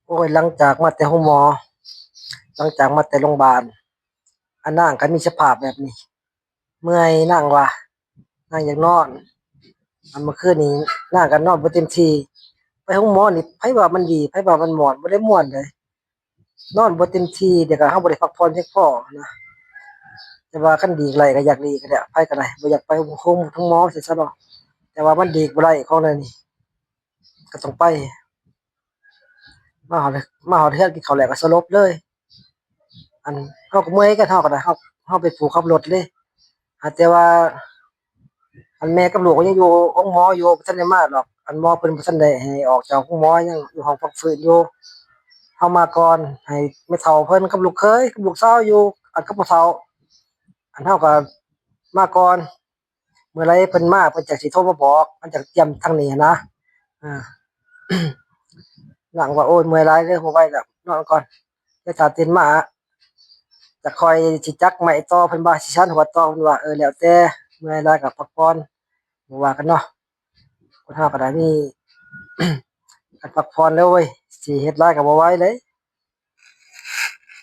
ໂອ້ຍ ຫຼັງຈາກມາແຕ່ໂຮງໝໍ ຫຼັງຈາກມາແຕ່ໂຮງບານ ອານາງກໍມີສະພາບແບບນີ້ ເມື່ອຍ ນາງວ່າ ນາງຢາກນອນ. ອັນເມື່ອຄືນນີ້ນາງກໍນອນບໍ່ເຕັມທີ່. ໄປໂຮງໝໍນີ້ ໃຜວ່າມັນດີ ໃຜວ່າມັນມ່ວນ? ບໍ່ໄດ້ມ່ວນເດ້ ນອນບໍ່ເຕັມທີ່ ແລ້ວກໍເຮົາບໍ່ໄດ້ພັກຜ່ອນພຽງພໍນະ. ແຕ່ວ່າຄັນຫຼີກໄດ້ກໍຢາກຫຼີກແຫຼະ ໃຜກໍໄດ້ ບໍ່ຢາກໄປໂຮງ ໂຮງໝໍຊັ້ນຊະເນາະ. ແຕ່ວ່າມັນຫຼີກບໍ່ໄດ້ ຂອງແນວນີ້ ກໍຕ້ອງໄປ. ມາຮອດ ມາຮອດເຮືອນ ກິນເຂົ້າແລ້ວກໍສະຫຼົບເລີຍ. ອັນ ເຮົາກໍເມື່ອຍກັນ ເຮົາກໍໄດ້ ເຮົາ ເຮົາເປັນຜູ້ຂັບລົດເດ້. ຫາກແຕ່ວ່າ ອັນແມ່ກັບລູກກໍຍັງຢູ່ໂຮງໝໍຢູ່ ບໍ່ທັນໄດ້ມາດອກ. ອັນໝໍເພິ່ນບໍ່ທັນໄດ້ໃຫ້ອອກຈາກໂຮງໝໍ ຍັງຢູ່ຫ້ອງພັກຟື້ນຢູ່. ເຮົາມາກ່ອນ ໃຫ້ແມ່ເຖົ້າເພິ່ນກັບລູກເຂີຍກັບລູກສາວຢູ່ ອັນກັບພໍ່ເຖົ້າ ອັນເຮົາກໍມາກ່ອນ. ເມື່ອໃດເພິ່ນມາ ເພິ່ນຈັ່ງຊິໂທມາບອກ ມັນຈັ່ງຕຽມທາງນີ້ນະ. ເອີ ນາງວ່າ ໂອ້ຍ ເມື່ອຍຫຼາຍເລີຍ ບໍ່ໄຫວແລ້ວ ນອນກ່ອນ ດຽວຖ້າຕື່ນມາຈະຄ່ອຍຊິຈັກໄມ້ຕໍ່. ເພິ່ນວ່າຊິສັນຫົວຕໍ່ ເພິ່ນວ່າ ເອີ ແລ້ວແຕ່ ເມື່ອຍຫຼາຍກໍພັກຜ່ອນ ບໍ່ວ່າກັນເນາະ. ຄົນເຮົາກໍໄດ້ມີ ການພັກຜ່ອນແລ້ວເວີຍ ຊິເຮັດຫຼາຍກໍບໍ່ໄຫວເລີຍ.